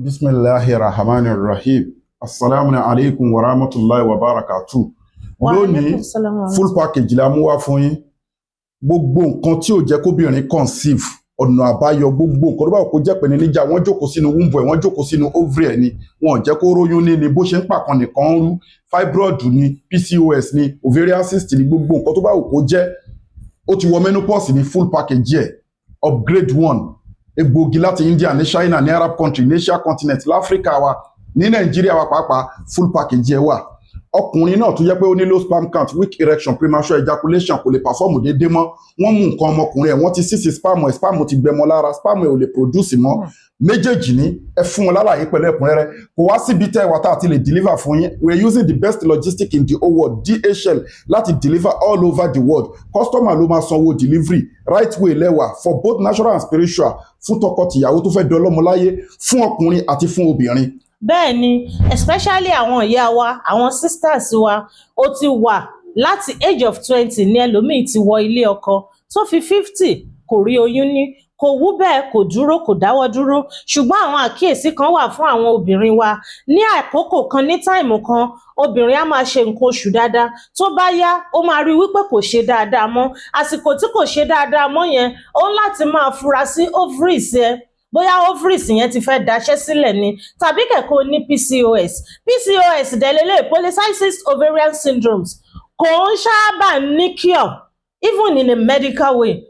Bismillahi rahman rahim. Asalaamu alaykum wa rahmatulahi wa barakatu. Wa Lónìí, alaikum salam wa full package la mú wá fún yín. Gbogbo nǹkan tí ò jẹ́ kóbìnrin conceive, ọ̀nà àbáyọ, gbogbo nǹkan tó bá wù kó jẹ́ pé níjà, wọ́n jókòó sínú womb ẹ̀, wọ́n jókòó sínú ovary ẹ̀ ni, wọn ò jẹ́ kó róyún ní ni, bó ṣe ń pàkan nìkan ń rú, fibroid ni, PCOS ni, ovarian cyst ni, gbogbo nǹkan tó bá wù kó jẹ́, ó ti wọ menopause ní, full package ẹ̀, upgrade one, egbòogi láti India, ní China, ní Arab country, ní Asia continent, láfíríkà wa, ní Nàìjíríà wa pàápàá, full package ẹ̀ wà. Ọkùnrin náà tó jẹ́ pé ó ní low sperm count, weak erection, premature ejaculation, kò lè perform déédéé mọ́, wọ́n mú nǹkan ọmọkùnrin ẹ̀, wọ́n ti sísì sperm ẹ̀, sperm ti gbẹmọ lára, sperm ẹ̀ ò lè produce mọ́, méjèèjì ní ẹ fún wọn lálàyé pẹ̀lú ẹ̀kúnrẹ́rẹ́. Kò wá síbi tẹ́ ẹ wà tá a ti lè deliver fún yín. We are using the best logistic in the whole world, DHL, láti deliver all over the world. Customer ló máa sanwó delivery. Right way lẹ́wà for both natural and spiritual, fún tọkọ-tìyàwó tó fẹ́ dọlọ́mọ láyé, fún ọkùnrin àti fún obìnrin. Bẹ́ẹ̀ ni, especially àwọn ìyá wa, àwọn sisters wa, ó ti wà láti age of 20 ní ẹlòmíì ti wọ ilé ọkọ, tó fi 50 kò rí oyún ní, kò wú bẹ́ẹ̀, kò dúró, kò dáwọ́ dúró. Ṣùgbọ́n àwọn àkíyèsí kan wà fún àwọn obìnrin wa. Ní àkókò kan, ní time kan, obìnrin á máa ṣe nǹkan oṣù dáadáa. Tó bá yá, ó máa rí wípé kò ṣe dáadáa mọ́. Àsìkò tí kò ṣe dáadáa mọ́ yẹn, ó ń láti máa fura sí ovaries ẹ, bóyá ovaries yẹn ti fẹ́ daṣẹ́ sílẹ̀ ni, tàbí kẹ̀kọ́ ní PCOS. PCOS dẹ̀lélẹ̀, polycystic ovarian syndromes, kò ń sábà ní cure even in a medical way.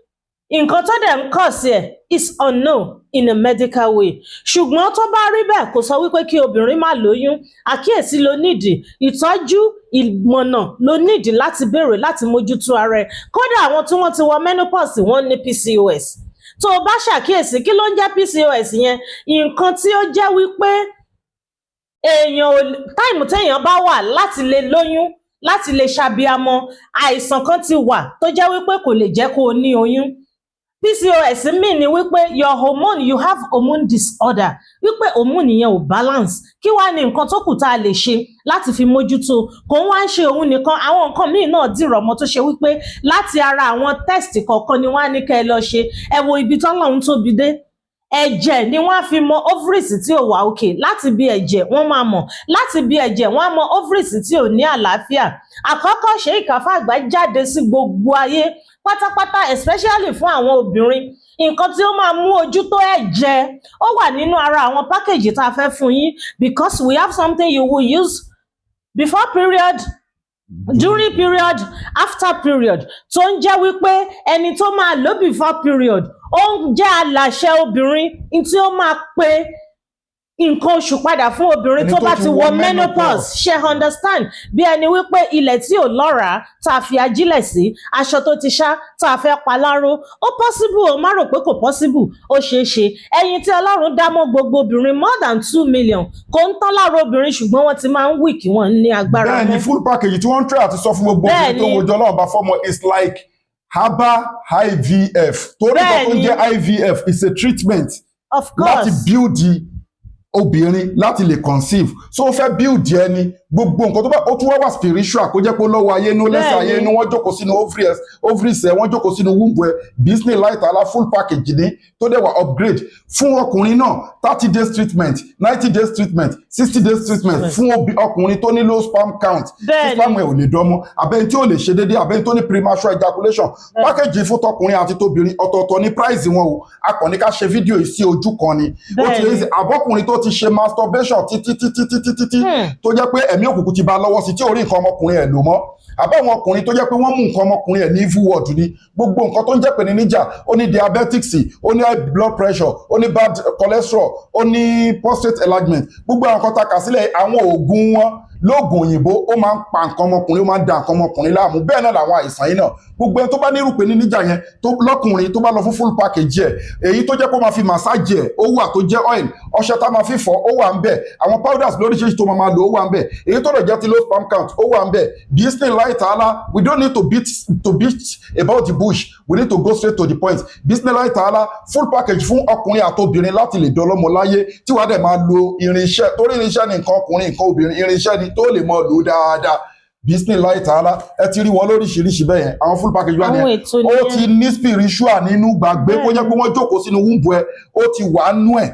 Nǹkan tó dẹ̀ ń cause ẹ̀ is unknown in a medical way. Ṣùgbọ́n tó bá rí bẹ́ẹ̀, kò sọ wípé kí obìnrin má lóyún. Àkíyèsí ló nídìí, ìtọ́jú, ìmọ̀nà ló nídìí láti béèrè láti mójútó ara ẹ̀. Kódà àwọn tí wọ́n ti wọ menopause, wọ́n ní PCOS. Tó o bá ṣàkíyèsí, kí ló ń jẹ́ PCOS yẹn? Nǹkan tí ó jẹ́ wípé èèyàn ò time téèyàn bá wà láti lè lóyún, láti lè ṣàbíamọ, àìsàn kan ti wà tó jẹ́ wípé kò lè jẹ́ kó o ní oyún. PCOS mean ni wípé your hormone, you have hormone disorder, wípé hormone yẹn ò balance. Kí wàá ní nǹkan tó kù tá a lè ṣe láti fi mójútó? Kò ń wá ń ṣe òun nìkan, àwọn nǹkan míì náà dìrọ̀ mọ́, tó ṣe wípé láti ara àwọn test kọ̀ọ̀kan ni wọ́n á ní kẹ́ ẹ lọ ṣe. Ẹ wo ibi tọ́lọ́run tóbi dé. Ẹ̀jẹ̀ ni wọ́n á fi mọ ovaries tí ò wà òkè. Láti bí ẹ̀jẹ̀, wọ́n máa mọ̀. Láti bí ẹ̀jẹ̀, wọ́n á mọ ovaries tí ò ní àlàáfíà. Àkọ́kọ́, Sheikh Alfa jáde sí gbogbo ayé pátápátá, especially fún àwọn obìnrin. Nǹkan tí ó máa mú ojú tó ẹ̀jẹ̀, ó wà nínú ara àwọn package tá a fẹ́ fún yín, because we have something you will use before period, during period, after period, tó ń jẹ́ wípé ẹni tó máa lò before period, ó ń jẹ́ aláṣẹ obìnrin tí ó máa pe nǹkan oṣù padà fún obìnrin Ẹni tó tó bá ti ti wọ wọ menopause. menopause. Ṣe understand? Bí ẹni wípé ilẹ̀ tí ò lọ́ràá tá a fi ajílẹ̀ sí, aṣọ tó ti ṣá tá a fẹ́ pa láró, ó possible. O má rò pé kò possible, ó ṣeé ṣe. Ẹyin tí Ọlọ́run dá mọ́ gbogbo obìnrin, more than 2 million, kò ń tán lára obìnrin, ṣùgbọ́n wọ́n ti máa ń weak, wọ́n ní agbára Bẹ́ẹ̀ ni. mọ́. Full package tí wọ́n ń try àti sọ fún gbogbo obìnrin tó ń wojú Ọlọ́run bá fọ́mọ is like herbal IVF, torí nǹkan tó ń jẹ́ IVF is a treatment láti build the obìnrin láti lè conceive. So ó fẹ́ build ẹni, gbogbo nǹkan tó bá ó tún wá wà spiritual, kó jẹ́ pé ó lọ́wọ́ ayé inú, lẹ́sẹ̀ ayé inú, wọ́n jókòó sínú ovaries ẹ̀, wọ́n jókòó sínú womb ẹ̀. Business láìtàlá, full package ní tó dẹ̀ wà upgrade. Fún ọkùnrin náà, 30 days treatment, 90 days treatment, 60 days treatment fún ọkùnrin tó ní low sperm count, tí sperm ẹ̀ ò lè dánmọ́, abẹ́ni tí ò lè ṣe déédéé, abẹ́ni tó ní premature ejaculation. Package fún tọkùnrin àti tóbìnrin, ọ̀tọ̀ọ̀tọ̀ ní price wọn o. A kàn ní ká ṣe fídíò yìí sí ojú kan ni. Ó ti yẹ àbọ́kùnrin tó ti ṣe masturbation títí títí títí títí, tó jẹ́ pé ẹ̀mí òkùnkùn ti ba lọ́wọ́ sí, tí ò rí nǹkan ọmọkùnrin ẹ̀ lò mọ́, àbáwọn ọkùnrin tó jẹ́ pé wọ́n mú nǹkan ọmọkùnrin ẹ̀ ní evil word ni, gbogbo nǹkan tó ń jẹ́ pé ní níjà, ó ní diabetics, ó ní high blood pressure, ó ní bad cholesterol, ó ní prostate enlargement, gbogbo àwọn kan tá a kà sílẹ̀, àwọn oògùn wọn lóògùn òyìnbó, ó máa ń pa nǹkan ọmọkùnrin, ó máa ń da nǹkan ọmọkùnrin láàmú. Bẹ́ẹ̀ náà làwọn àìsàn yìí náà. Gbogbo ẹni tó bá ní irú pé ní níjà yẹn, tó lọ́kùnrin tó bá lọ fún full package ẹ̀, èyí tó jẹ́ kó máa fi massage ẹ̀, ó wà, tó jẹ́ oil, ọṣẹ tá máa fi fọ̀, ó wà ń bẹ̀, àwọn powders lóríṣiríṣi tó máa lò, ó wà ń bẹ̀, èyí tó lè jẹ́ ti low sperm count, ó wà ń bẹ̀. Bismillah ta'ala, we don't need to beat about the bush, we need to go straight to the point. Bismillah ta'ala, full package fún ọkùnrin àtobìnrin láti lè dọlọ́mọ láyé, tí wàá dẹ̀ máa lo irinṣẹ́, torí irinṣẹ́ ni nǹkan ọkùnrin, nǹkan obìnrin, irinṣẹ́ ni tó lè mọ lò dáadáa. Bismillah ta'ala, ẹ ti rí wọn lóríṣiríṣi bẹ́ẹ̀ yẹn, àwọn full package wà ní Àwọn ẹ. ètò Ó nìyẹn. ti ní spiritual nínú, gbàgbé kó jẹ́ pé wọ́n jókòó sínú womb ẹ, ó ti wà nú ẹ̀.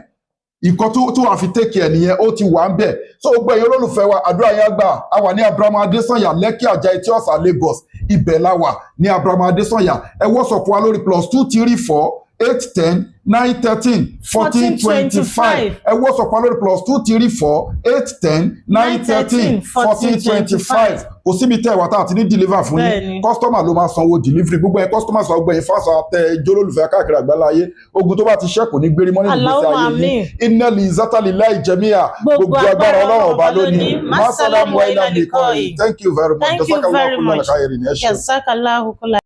Nǹkan tó wà fi take care nìyẹn, ó ti wà ń bẹ̀. So gbogbo ẹ̀yin olólùfẹ́ wa, àdúrà yẹn gbà. A wà ní Abraham Adesanya, Lekki Ajah, Etí Ọ̀sà, Lagos. Ibẹ̀ la wà ní Abraham Adesanya. Ẹ WhatsApp wa lórí +234 810 913 1425. Ẹ WhatsApp wa lórí +234 810 913 1425. Kò síbi tẹ́ ẹ wà tá a ti ní deliver fún yín. Customer ló máa sanwó delivery. Gbogbo ẹ̀ customers, gbogbo ẹ̀yin fans àtẹ jólólùfẹ́ káàkiri àgbáláyé, ogun tó bá ti ṣẹ́kù ní gbérí mọ́ nínú ìgbésí Allahumma ayé yín. Amin. Inna li zata lillahi jami'a. Gbogbo agbára, Ọlọ́run ọba lónìí. Masalamu wa ila liqai. Thank you very much. Thank you Jazakallahu very kullal much. khairin. Ẹ ṣeun. Jazakallahu kulla.